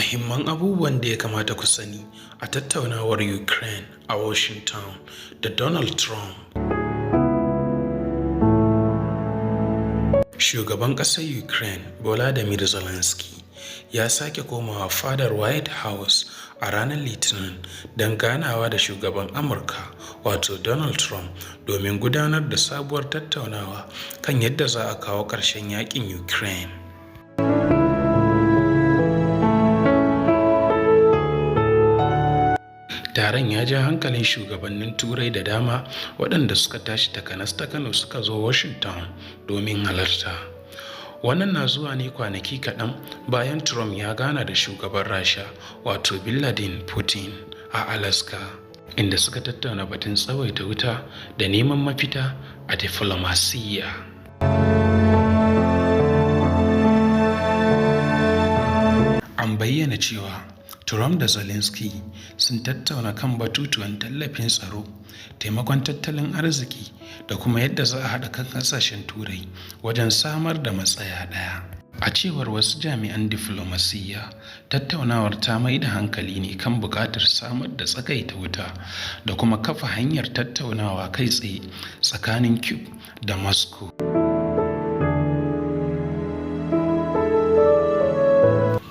Mahimman abubuwan da ya kamata ku sani a tattaunawar Ukraine a Washington da Donald Trump. Shugaban ƙasar Ukraine Volodymyr Zelensky ya sake komawa fadar White House a ranar Litinin don ganawa da shugaban Amurka wato Donald Trump domin gudanar da sabuwar tattaunawa kan yadda za a kawo ƙarshen yakin Ukraine. Taron ya ja hankalin shugabannin Turai da dama waɗanda suka tashi takanas ta Kano suka zo Washington domin halarta. Wannan na zuwa ne kwanaki kaɗan bayan Trump ya gana da shugaban Rasha wato Vladimir Putin a Alaska, inda suka tattauna batun tsawaita wuta da neman mafita a diflomasiyya. An bayyana cewa Trump da Zelensky sun tattauna kan batutuwan tallafin tsaro, taimakon tattalin arziki da kuma yadda za a haɗa kan ƙasashen Turai wajen samar da matsaya ɗaya. A cewar wasu jami'an diflomasiyya, tattaunawar ta mai da hankali ne kan buƙatar samar da tsagaita wuta da kuma kafa hanyar tattaunawa kai tsaye tsakanin Kyiv da Moscow.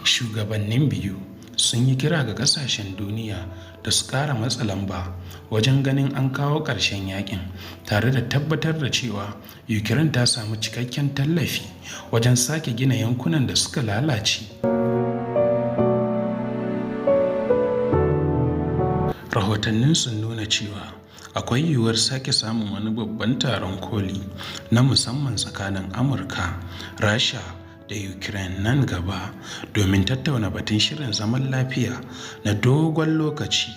Shugabannin biyu sun yi kira ga kasashen duniya da su ƙara matsa lamba wajen ganin an kawo ƙarshen yakin tare da tabbatar da cewa Ukraine ta samu cikakken tallafi wajen sake gina yankunan da suka lalace. Rahotannin sun nuna cewa akwai yiwuwar sake samun wani babban taron koli na musamman tsakanin Amurka, Rasha da Ukraine nan gaba domin tattauna batun shirin zaman lafiya na dogon lokaci.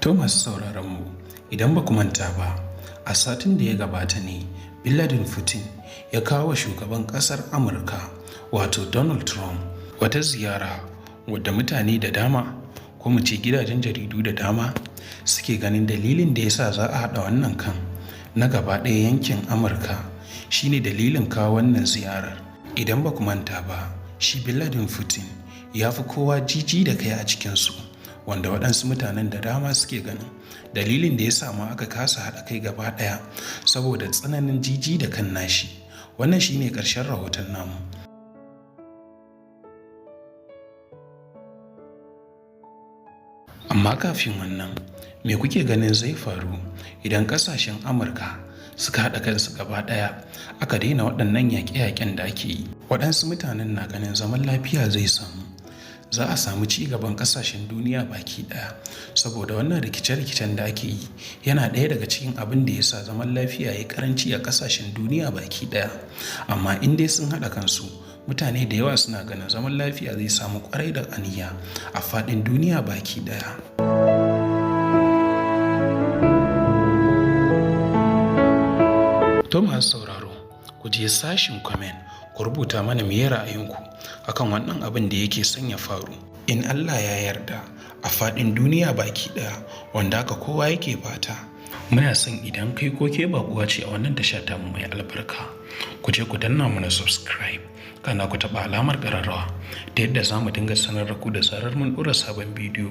Thomas sauraronmu, idan ba ku manta ba, a satin da ya gabata ne Vladimir Putin ya kawo shugaban ƙasar Amurka wato Donald Trump wata ziyara wadda mutane da dama ko mu ce gidajen jaridu da dama suke ganin dalilin da ya sa za a haɗa wannan kan na gaba ɗaya yankin Amurka shine dalilin kawo wannan ziyarar. Idan ba ku manta ba, shi Vladimir Putin ya fi kowa jiji da kai a cikinsu, wanda waɗansu mutanen da dama suke ganin dalilin da ya samu aka kasa haɗa kai gaba ɗaya saboda tsananin jiji da kan nashi. Wannan shine ƙarshen rahoton namu. Amma kafin wannan, me kuke ganin zai faru idan ƙasashen Amurka suka haɗa kansu gaba ɗaya aka daina waɗannan yaƙe-yaƙen da ake yi? Waɗansu mutanen na ganin zaman lafiya zai samu. Za a samu ci gaban ƙasashen duniya baki ɗaya saboda wannan rikice-rikicen da ake yi yana ɗaya daga cikin abin da ya sa zaman lafiya ya ƙaranci a ƙasashen duniya baki ɗaya. Amma in dai sun haɗa kansu, mutane da yawa suna ganin zaman lafiya zai samu ƙwarai da aniya a faɗin duniya baki ɗaya. To masu sauraro, ku je sashin comment ku rubuta mana meye ra'ayinku akan wannan abin da yake son ya faru. In Allah ya yarda a faɗin duniya baki ɗaya wanda haka kowa yake fata. Muna son idan kai ko ke baƙuwa ce a wannan tasha tamu mai albarka, ku je ku danna mana subscribe, kana ku taɓa alamar ƙararrawa ta yadda za mu dinga sanar da ku da zarar mun ɗora sabon bidiyo.